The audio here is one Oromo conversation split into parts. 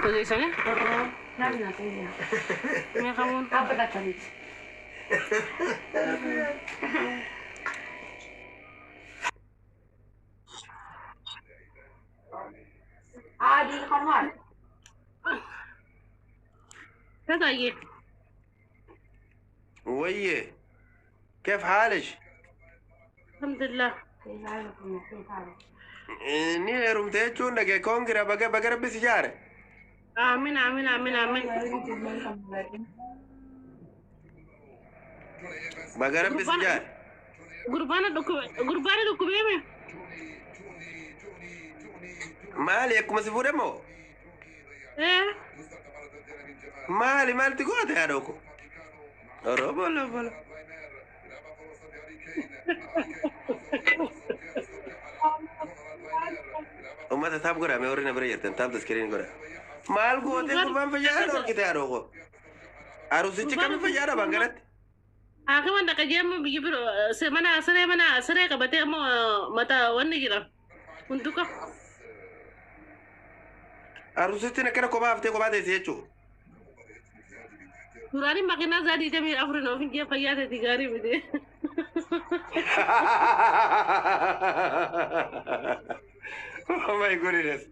Dhageessanii? Mee kamuun? Tataayyee. وي كيف حالك؟ Alhamdulillah. Ni heerumte jechuun dhagee koongira baga baga rabbi si jaare. Aamin aamin aamin aamin. Baga rabbi si jaare. Gurbaana dhukkube gurbaana dhukkubeeme. Maali akkuma si fuudhe moo? Ee. Maali maalti goote haadha ko? Oromoo bolo. Uummata tap godhaa mee warri na bira jirtan tap the screen godhaa. Maal gootee gurbaan fayyaa dhorkite haadha ko? Arusichi kami fayyaa dhaban kanatti? Haakima dhaqa jeemma biyya biro mana siree mana siree qabatee ammoo mataa wanni jira. Hunduka. Arusittiin akkana kophaa haftee kophaa teessi jechuudha. Duraanii makiinaa isaa 24 oofin jee fayyaa ta'e gaarii miti. Oh my goodness.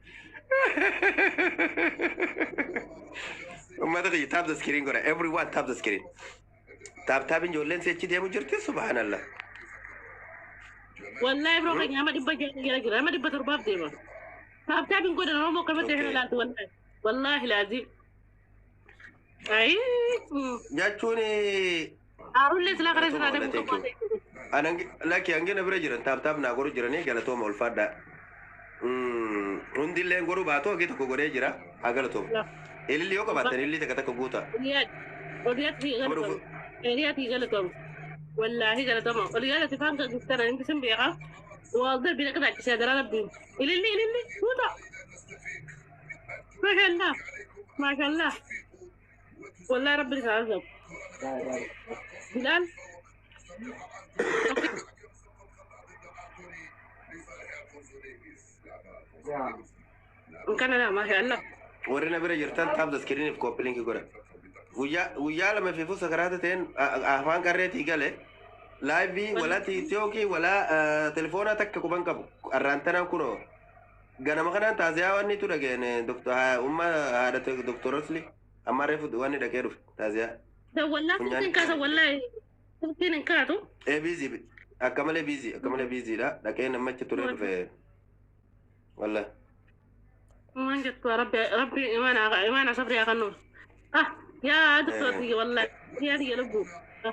Uummata kiyya tap the screen godha. Everyone tap the screen. Tap tap ijoolleen si'achi deemu jirti subhanallah. Wallahi biroo keenya nama 600 jala jira nama 700f deema. Tap tap hin godhan Oromoo akkamatti Okay. hin ilaaltu wallahi. Wallahi laazim. Ayi. Jechuun Haarullee silaa karaa silaa Galatooma, deemu thank you. tokko. Lakki hangina bira jiran tap tap naa godhu jiranii galatooma ulfaadha. Hundillee godhu baatu hagi tokko godhee jira haa galatooma. Ililli yoo qabaattan ililli takka takka guuta. Oliyaatti galatama. Oliyaatti galatama. Wallaahi galatama. Oliyaatti faan kan guftana inni sin beekaa. Waa darbii akka taachisee daraa rabbiin. Ililli ililli guuta. Maashaallah. Maashaallah. Wallahi rabbiin isaa argamu. Bilaal. Kana laa maashaallah. Warri na bira jirtan tap the screen if copy link godha. Guyyaa guyyaa lama fi fusa karaata ta'een afaan qarreetii gale live walaa tiiktookii walaa telefoonaa takka quban qabu. Arraan tanaan kunoo ganama kanaan taaziyaa wanni tu dhageen umma haadha doktor Osli amma reefu wanni dhaqee dhufe taaziyaa. Wallaahi silkiin kaasa wallaahi silkiin hin kaatu. Ee busy akka malee busy akka malee busydha dhaqee namachi ture dhufe wallah. Waan jettu rabbi rabbi imaana imaana sabrii haa kennuuf. Ah yaa doktor tiyya wallahi yaa tiyya lubbu.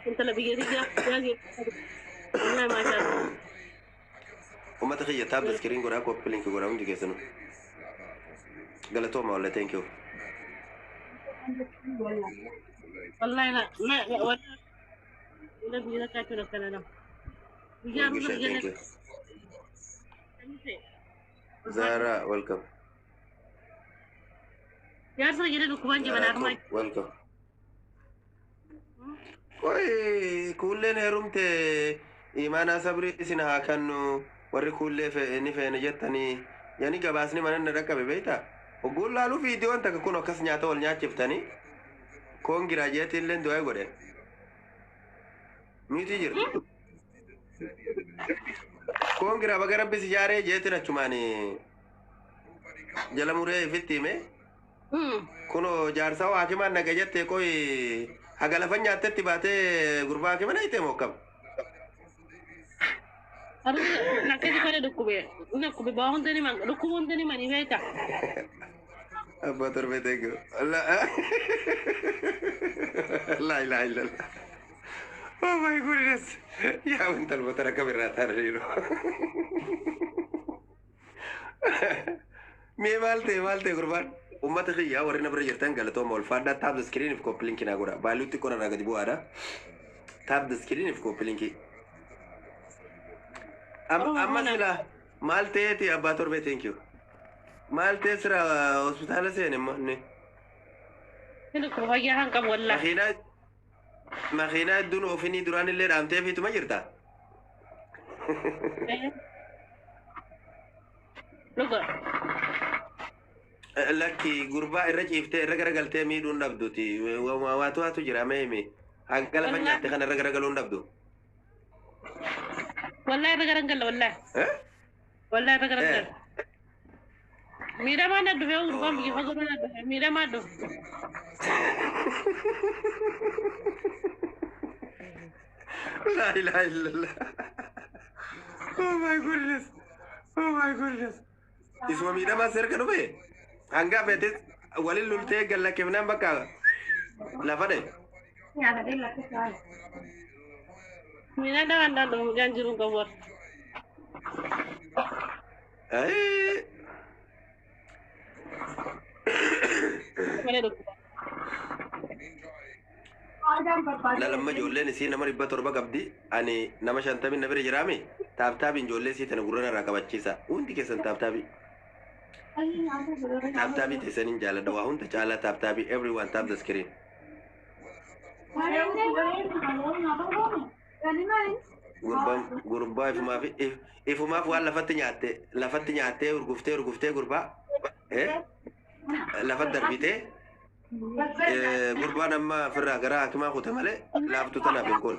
Intala biyya tiyya yaa tiyya wallahi maashaa. Uummata kiyya tap the screen godhaa copy link godhaa hundi keessanuu. Galatooma wallah thank you. Wallahi na na wallahi biyya takka akkana nama. Guyyaa Thank you, biyya thank you. Zara, welcome. Jaarsa jedhee dhukkubaan jibana Zara, akmaa. welcome. Qoy kuulleen heerumte imaanaa sabrii isin haa kennu warri kuullee ni feene jettanii yani gabaasni mana na dhaqqabe beektaa? Hogguun laaluu viidiyoon takka kun akkas nyaata wal nyaachiftanii congra jeetii illee du'aa godhe. Mute jirti. Congra baga rabbi si jaaree jeetiin achumaan jala muree ifitti hime. Kunoo jaarsaa haakimaan naga jette qoy haga lafa nyaattetti baatee gurbaa haakima na hiite moo akkam? Nakkati kana dhukkube dhukkube baa hunda ni man dhukkuba hunda ni mani beekta. Abbaa torbee thank you. La ilaha illallah. Oh my goodness. Yaa intal botara kamirraa taaraniiru. Mee maal ta'e maal ta'e gurbaan? Uummata kiyyaa warri na bira jirtan galatooma ulfaadhaa tap the screen if copy link naa godha. Baaluutti qorarraa gadi bu'aadha. Tap the screen if copy link. Amma sila maal ta'eeti abbaa torbee thank you. Maal ta'e sira hospitaala seene immoo inni. Ni dhukkuba fayyaa kan qabu wallaahi. Makiinaa makiinaa hedduun oofinii duraan illee dhaamtee fiituma jirta. Dhuga. Lakki, gurbaa irra ciiftee irra garagaltee miidhuun dhabduti. Waatu waatu jira, mee himi. Hanga lafa nyaatte kana irra garagaluun dhabdu. Wallahi irra garagalla, wallahi. Eh? Wallahi irra garagalla. Miidhamaan na dhufe, gurbaan biyya fagoo na dhufe, miidhamaan dhufe. La ilaha illallah. Oh my goodness. Oh my goodness. Isuma miidhamaa seerka dhufe. Hanga feetes waliin lultee gallakkifnaan bakka lafa dhe. Miidhamaan dhaan dhufe, mucaan jiru hin qabu. Ayii. Malee dhufe. Lalamma ijoolleen isii nama 700 qabdi. Ani nama 50 na bira jiraame. Tap tapiin ijoollee isii tana gurra irraa qabachiisa. Hundi keessan tap tapii. Tap tapii teessaniin jaaladha. Waa hunda caalaa tap tapii. Everyone tap the screen. Gurbaan gurbaa ifumaaf waan lafatti nyaattee urguftee urguftee gurbaa lafa darbitee, gurbaan amma ofirraa gara hakimaa kute malee laaftuu tanaaf hin kun.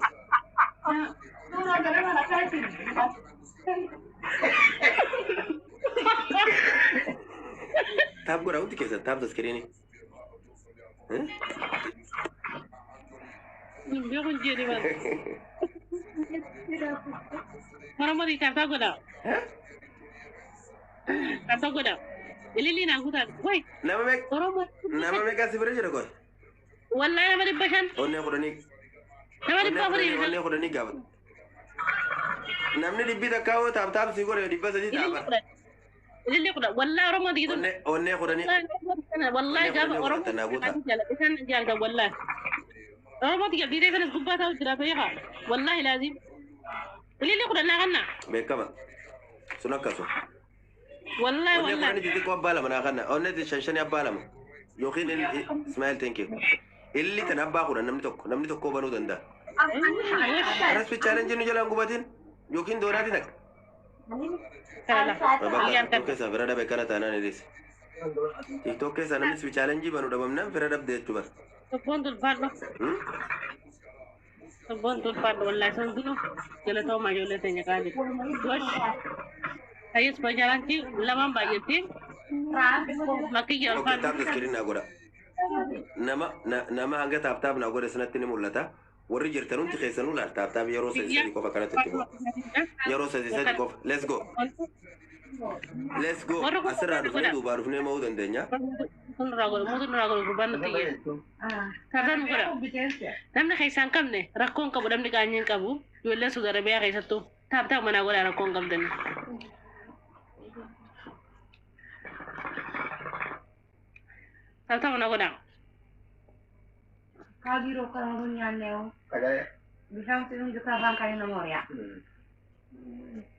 Tap godha, hundi keessan tap the screen. Beekun jeeni bara. Oromoo tap tap godha. Tap tap godha. Ililii naa guutaa. Wai. Nama meeqa Oromoo. Nama meeqa si bira jira koy? Wallahi nama 500. Onnee 10. Nama 400. Onnee 10 gaafata. Namni 100 hoo tap tap si godhe 300 Ililii ta'a. 10. Ililii 10. Wallahi Oromoo digitu. Onnee 10. Wallahi gaafa Onnee Oromoo 10 naa guutaa. Isaan jaalatan wallahi. Oromoo digitu diidee sanas gubbaa taa'u jira beekaa. Wallahi laazim. Ililii 10 naa kanna. Beekama. Sun akkasuma. Wallahi Onnee wallahi. 10 xixiqqoo abbaa lama naa kanna. Onnee shan shanii abbaa lama. Yookiin Ismaa'eel, thank you. Illi tan abbaa 10 namni tokko banuu danda'a. Raspi challenge nu jalaan gubatin yookiin doonaati takka. Bakka TikTok keessaa fira dhabe kana taanaan hidhise. TikTok keessaa namni si challenge banu dhabamnaan fira dhabde jechuu bara. Sabboon tulfaadhu. Sabboon tulfaadhu, wallahi sun dunu galatooma ijoollee teenya qaali. Gosh. Ayyus bajaranti lamaan baay'atti. Makiyya Okay, ulfaadhu. Tap screen naa godha. Nama nama hanga tap tap naa godhe sanatti ni mul'ata. Warri jirtan hundi keessanuu laal, tap tap yeroo sadi sadi qofa kanatti itti bu'a. Yeroo sadi sadi qofa. Let's go. Let's go. Warri kun Asirraa dhufnee duubaa dhufnee mo'uu dandeenya. Nurraa godhu, mootu nurraa godhu, gurbaan nutti iyya. Tap nu godha. Namni keessaa hin qabne rakkoo hin qabu, namni qaanyii hin qabu. Ijoolleen Saudi Arabiyaa keessattuu tap tap manaa godhaa, rakkoo hin qabdani. Tap tap manaa godhaa. Kaagiroo kan hunduu nyaanne hoo. Bishaan hundi afaan kan nama horiyaa.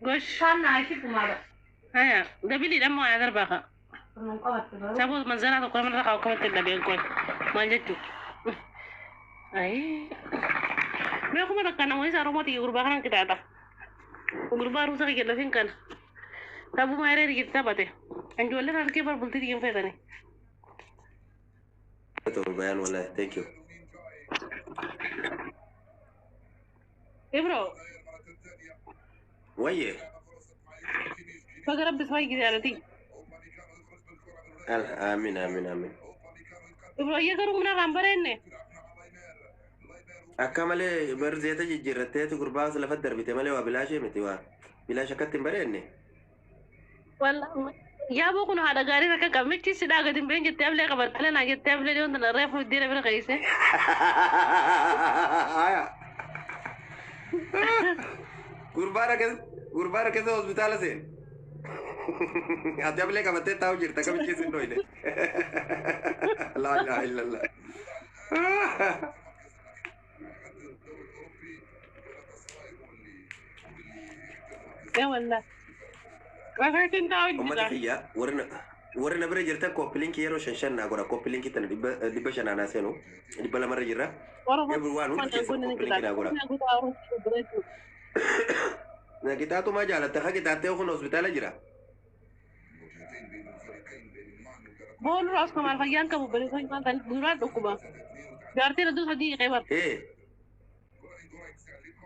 Gosh. Bishaan naa ishii kumaadha. Haya, dabiliidhaan moo haa darbaa kaa. Kunuun qabatte garuu. Sababu manzanaa tokko namarra kaa'u akkamatti hin dhabeen kun maal jechuu? Ayii. Mee kuma takka namoonni isaa Oromooti gurbaa kanan qixaaxa. Gurbaa ruusa kiyya lafin kana. Tabuma hiree rigitti taphate. Ijoolleen harkee bar bultii xiyyin feetanii. Bayaan wallahi, thank you. Ibro, Wayye. Baga rabbi si jaalati. Amiin, amiin, amiin. Ibro, iyya garuu mana irraan bareenne. Akka malee barzeeta jijjiirratteetu gurbaa lafa darbite malee waa bilaashee miti, waa bilaash akkatti hin bareenne. Yaaboo kun haadha gaarii takka qaba. Michi sidhaa gadi hin been jettee ablee qabattee naa jettee ablee dhiyoon tana reefu iddiina bira keesse. Gurbaan akkasa hospitaala seen. Ati ablee qabattee taa'u jirta, kamichi sin dhoyne. Laa ilaaha illallah. Yaa wallah. Rakkatiin taa'u Uummata jira. kiyya, warri na bira jirtan copy linkii yeroo shan shan naa godha. Copy linkii tana 500 naa seenu, 200rra jirra. Everyone, hundi keessan copy linkii naa godha. Na qixaaxumaa jaalatta, ka qixaaxee kun hospitaala jira. Boolu raas maal fayyaan qabu bari maal duraan dhukkuba. Jaartiin hedduu sadii hiqee bar. Ee.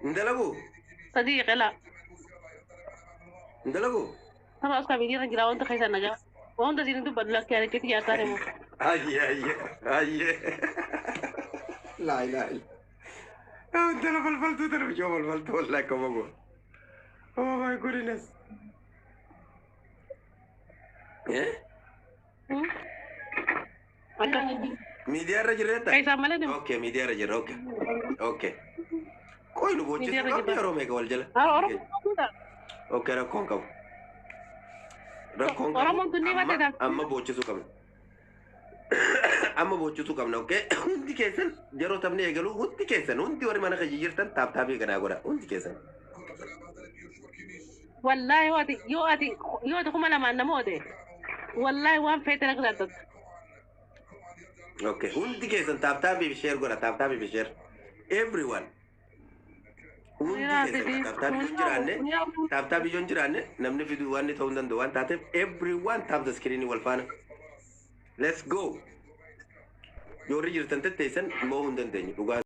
Hin dalagu? Sadii hiqee laa. Hin dalagu? Sama as kabiyyarra jira wanta keessa nagaa. Wanta isin dubbadhu lakkee areetti jaartaa deemu. Ayyee ayyee ayyee. Laa ilaaha illa. Intala falfaltuu tana bishoo falfaltuu wallahi akkama goo. Oh my goodness. Eh? Akka Miidiyaa irra jirreetta? keessaan malee deemu. Okay, miidiyaa irra jirra. Okay. Okay. Qoy nu boochisuu Miidiyaa irra qabdi jirra. yeroo meeqa wal jala? Oromoon tuuta. Okay, rakkoon qabu. Rakkoon qabu. Oromoon tun ni Amma batte. Amma boochisuu qabna. Amma boochisuu qabna, okay? Hundi keessan yeroo taphni eegalu hundi keessan hundi warri mana keessa jirtan tap tapii kanaa godha. Hundi keessan. Wallaahi yoo ati 2000 nama oote. Wallaahi waan feete na qixaaxatu. Okay, hundi keessan tap tapii fi share godha. Tap tapii fi share. Everyone. Hundi keessan tap tapii yoo hin jiraanne tap tapii yoo hin jiraanne namni fiduu waan inni ta'uu hin danda'u waan taateef everyone tap the screen wal faana. Let's go. Yoorri jirtan tetteessan mo'uu hin dandeenyu dhugaa.